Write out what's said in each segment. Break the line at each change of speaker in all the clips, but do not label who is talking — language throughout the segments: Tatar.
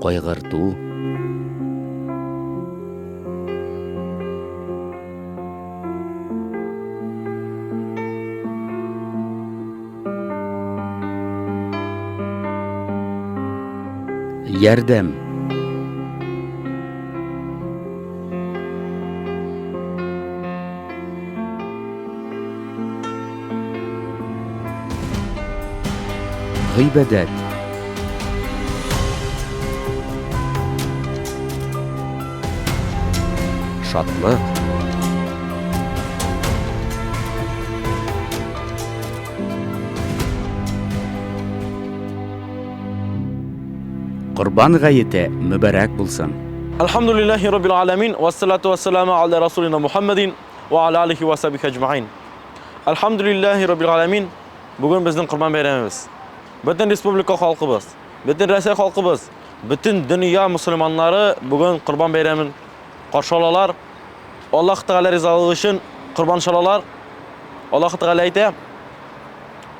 Кайгырту. Ярдәм. Гыйбадәт. Шатлык. Корбан гаете мөбарәк булсын!
Әлхәмдүлилләһи раббил галәмин, вәссалату вәссәламу аля расулина Мухаммадин ва аля алихи ва сахбихи әҗмәгыйн. Әлхәмдүлилләһи раббил галәмин, бүген безнең Корбан бәйрәмебез. Бөтен республика халкыбыз, бөтен Рәсәй халкыбыз, бөтен дөнья мусульманнары бүген Корбан бәйрәмен каршы алалар. Аллаһ Тәгалә ризалыгы өчен корбан чалалар. Аллаһ Тәгалә әйтә,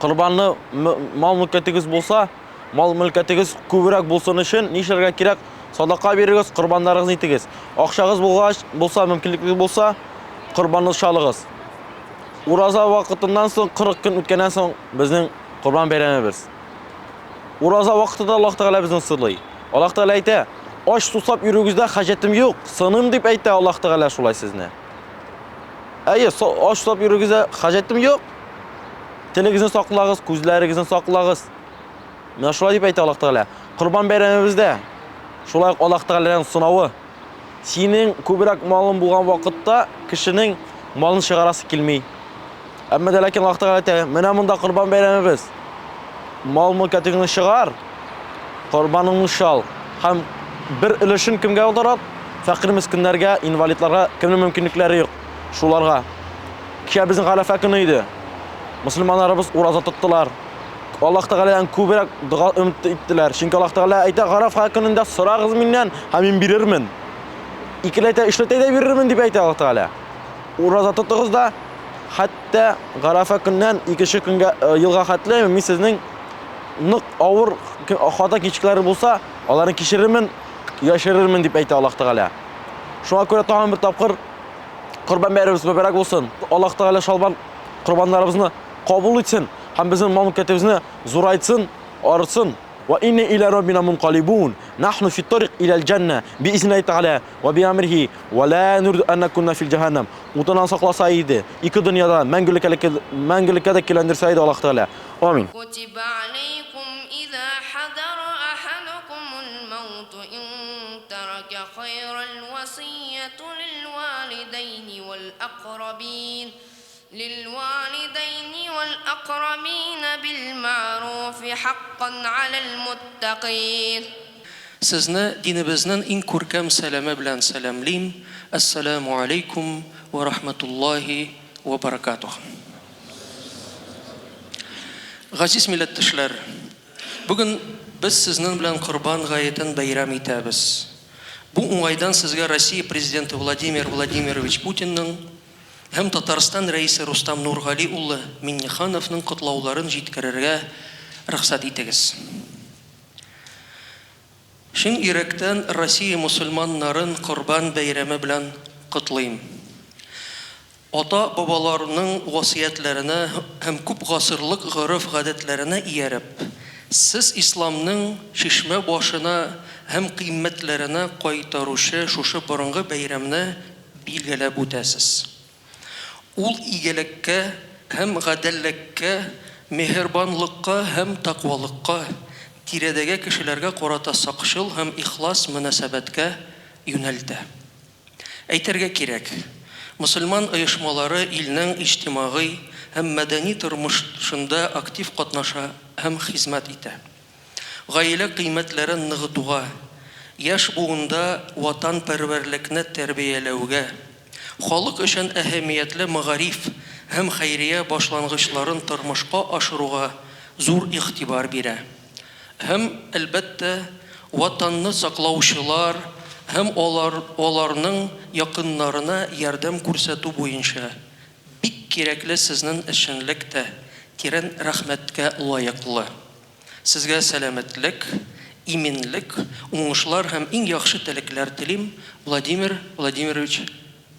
корбанны мал мөлкәтегез булса, мал мөлкәтегез күбрәк булсын өчен нишләргә кирәк? Садака бирегез, корбаннарыгызны итегез. Акчагыз булгач, булса, мөмкинлегегез булса, корбанны чалыгыз. Ураза вакытыннан соң 40 көн үткәннән соң безнең корбан бәйрәмебез. Ураза вакытында Аллаһ Тәгалә безне сыйлый. Аллаһ Тәгалә әйтә, ач сусап йөрүегездә хаҗәтем юк, сыным дип әйтә Аллаһ Тәгалә шулай сезне. Әйе, ач сусап йөрүегездә хаҗәтем юк. Телегезне саклагыз, күзләрегезне саклагыз. Менә шулай дип әйтә Аллаһ Тәгалә. Корбан бәйрәмебездә шулай ук Аллаһ Тәгаләнең сынавы. Синең күбрәк малың булган вакытта кешенең малын чыгарасы килми. Әмма дә ләкин Аллаһ Тәгалә әйтә, менә монда корбан бәйрәмебез. Мал мөлкәтеңне чыгар, корбаныңны чал һәм бер өлешен кемгә аударат? Фәкыйрь мескеннәргә, инвалидларга, кемнең мөмкинлекләре юк, шуларга. Кичә безнең Гарәфә көне иде. Мөселманнарыбыз ураза тоттылар. Аллаһ Тәгаләдән күбрәк дога өмет иттеләр. Чөнки Аллаһ Тәгалә әйтә, Гарәфә көнендә сорагыз миннән, һәм мин бирермен. Икеләтә, өчләтә дә бирермен дип әйтә Аллаһ Тәгалә. Ураза тотыгыз да, хәтта Гарәфә көннән икенче көнгә э, елга хәтле мин сезнең нык авыр хата кичекләре булса, аларны кичерермен, яшерермен дип әйтә Аллаһ Тәгалә. Шуңа күрә тагын бер тапкыр Корбан бәйрәмебез мөбарәк булсын. Аллаһ Тәгалә шалбан корбаннарыбызны кабул итсен һәм безнең мал-мөлкәтебезне зурайтсын, артсын. Ва инна иля раббина мункалибун. Нахну фи тарик иля җанна би изниллаһи тәгалә ва би амрихи ва ла нуриду ан накуна фил җәһәннәм. Утыннан сакласа иде, ике дөньяда мәңгелеккә мәңгелеккә дә киләндерсә иде Аллаһ Тәгалә. Амин.
Кутиба алейкум иза хадара ахадукумул мауту ин тарака хайрал васыйяту лилвалидайни вал акрабин лилвалидайни вал акрабина бил маъруфи хаккан алал муттакин.
Сезне динебезнен иң күркәм сәламе белән сәламлим, Әссәламү алейкум вә рахмәтуллаһи вә баракатуһ. Газиз милләттәшләр! Бүген без сезнең белән Корбан гаетен бәйрәм итәбез. Бу уңайдан сезгә Россия Президенты Владимир Владимирович Путинның һәм Татарстан Рәисе Рустам Нургали улы Миңнехановның котлауларын җиткерергә рөхсәт итегез. Чын йөрәктән Россия мөселманнарын Корбан бәйрәме белән котлыйм. Ата-бабаларның васыятьләренә һәм күп гасырлык гореф-гадәтләренә ияреп, сез исламның чишмә башына һәм кыйммәтләренә кайтаручы шушы борынгы бәйрәмне билгеләп үтәсез. Ул игелеккә һәм гаделлеккә, миһербанлыкка һәм тәкъвалыкка, тирәдәге кешеләргә карата сакчыл һәм ихлас мөнәсәбәткә юнәлтә. Әйтергә кирәк, мөселман оешмалары илнең иҗтимагый һәм мәдәни тормышында актив катнаша һәм хезмәт итә. Гаилә кыйммәтләрен ныгытуга, яшь буында ватанпәрвәрлекне тәрбияләүгә, халык өчен әһәмиятле мәгариф һәм хәйрия башлангычларын тормышка ашыруга зур игътибар бирә. Һәм, әлбәттә, Ватанны саклаучылар һәм алар аларның якыннарына ярдәм күрсәтү буенча бик кирәкле сезнең эшчәнлек тә тирән рәхмәткә лаеклы. Сезгә сәламәтлек, иминлек, уңышлар һәм иң яхшы теләкләр телим, Владимир Владимирович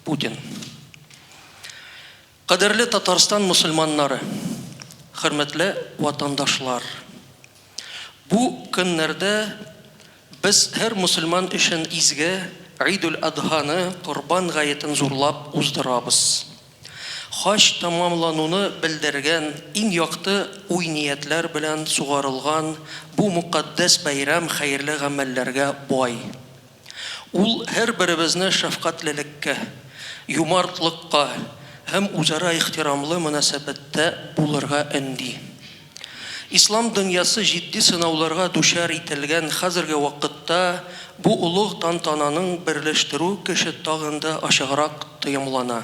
Путин. Кадерле Татарстан мөселманнары, хөрмәтле ватандашлар! Бу көннәрдә без һәр мөселман өчен изге Гыйдүл-Адһаны, Корбан гаетен зурлап уздырабыз. Хаҗ тәмамлануны белдергән иң якты уй-ниятләр белән сугарылган бу мөкатдәс бәйрәм хәерле гамәлләргә бай. Ул һәрберебезне шәфкатьлелеккә, юмартлыкка һәм үзара ихтирамлы мөнәсәбәттә булырга өнди. Ислам дөньясы җитди сынауларга дучар ителгән хәзерге вакытта бу олуг тантананың берләштерү көче тагын да ачыграк тоемлана.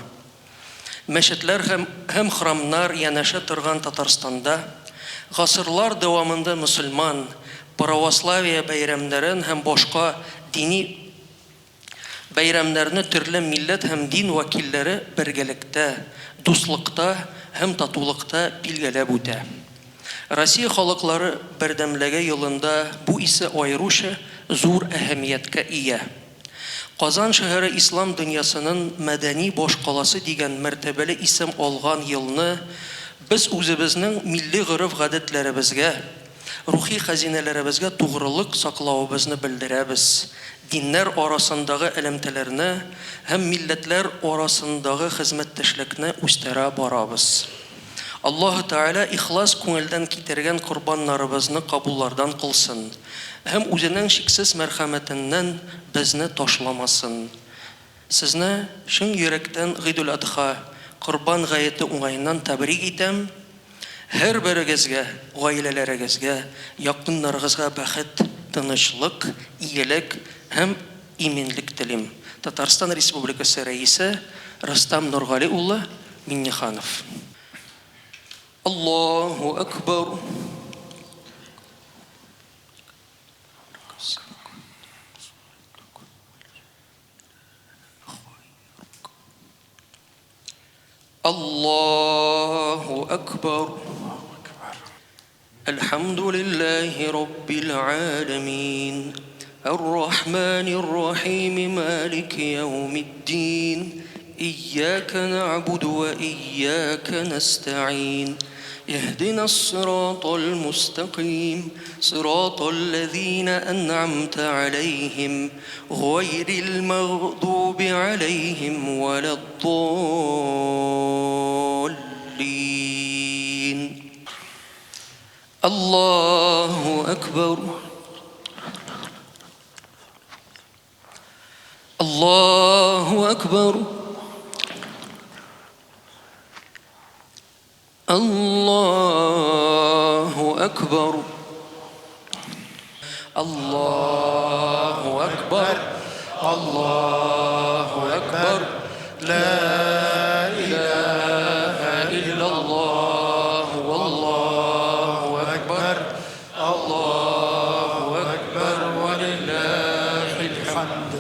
Мәчетләр һәм һәм храмнар янәшә торган Татарстанда гасырлар дәвамында мөселман, православие бәйрәмнәрен һәм башка дини Бәйрәмнәрне төрле милләт һәм дин вәкилләре бергәлектә, дуслыкта һәм татулыкта билгеләп үтә. Россия халыклары бердәмлеге елында бу исә аеруча зур әһәмияткә ия. Казан шәһәре ислам дөньясының мәдәни башкаласы дигән мәртәбәле исем алган елны без үзебезнең милли гореф-гадәтләребезгә, рухи хәзинәләребезгә тугрылык саклавыбызны белдерәбез, диннәр арасындагы элемтәләрне һәм милләтләр арасындагы хезмәттәшлекне үстерә барабыз. Аллаһы Тәгалә ихлас күңелдән китергән корбаннарыбызны кабуллардан кылсын һәм Үзенең чиксез мәрхәмәтеннән безне ташламасын. Сезне чын йөрәктән Гыйдул-Адха, Корбан гаете уңаеннан тәбрик итәм. Һәрберегезгә, гаиләләрегезгә, якыннарыгызга бәхет, тынычлык, игелек һәм иминлек телим. Татарстан Республикасы Рәисе Рөстәм Нургали улы Миңнеханов. Аллаһу әкбәр! Аллаһу әкбәр! Әлхәмдүлилләһи раббил галәмин. Әр-рахманир рахим Малики яумиддин. Ияка нәгъбуду вә ияка нәстәгыйн. Иһдинас сиратал мустәкыйм. Сиратал ләзина әнъамтә аләйһим. Гайрил мәгъдуби аләйһим вәләд-даллин. Аллаһу әкбәр. Аллаһу әкбәр. Аллаһу әкбәр. Аллаһу әкбәр. Аллаһу әкбәр. Лә илаһә иллаллаһ валлаһу әкбәр. Аллаһу әкбәр вә лиллаһил хәмд.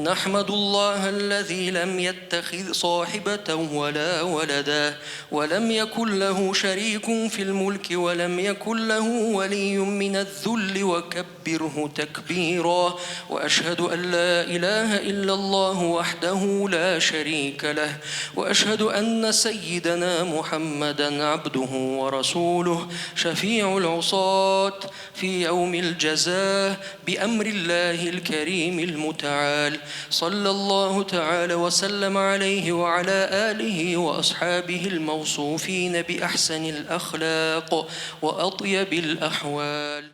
نحمد الله الذي لم يتخذ صاحبة ولا ولدا ولم يكن له شريك في الملك ولم يكن له ولي من الذل وكبره تكبيرا وأشهد أن لا إله إلا الله وحده لا شريك له وأشهد أن سيدنا محمدا عبده ورسوله شفيع العصاة في يوم الجزاء بأمر الله الكريم المتعال صلى الله تعالى وسلم عليه وعلى آله وأصحابه الموصوفين بأحسن الأخلاق وأطيب الأحوال.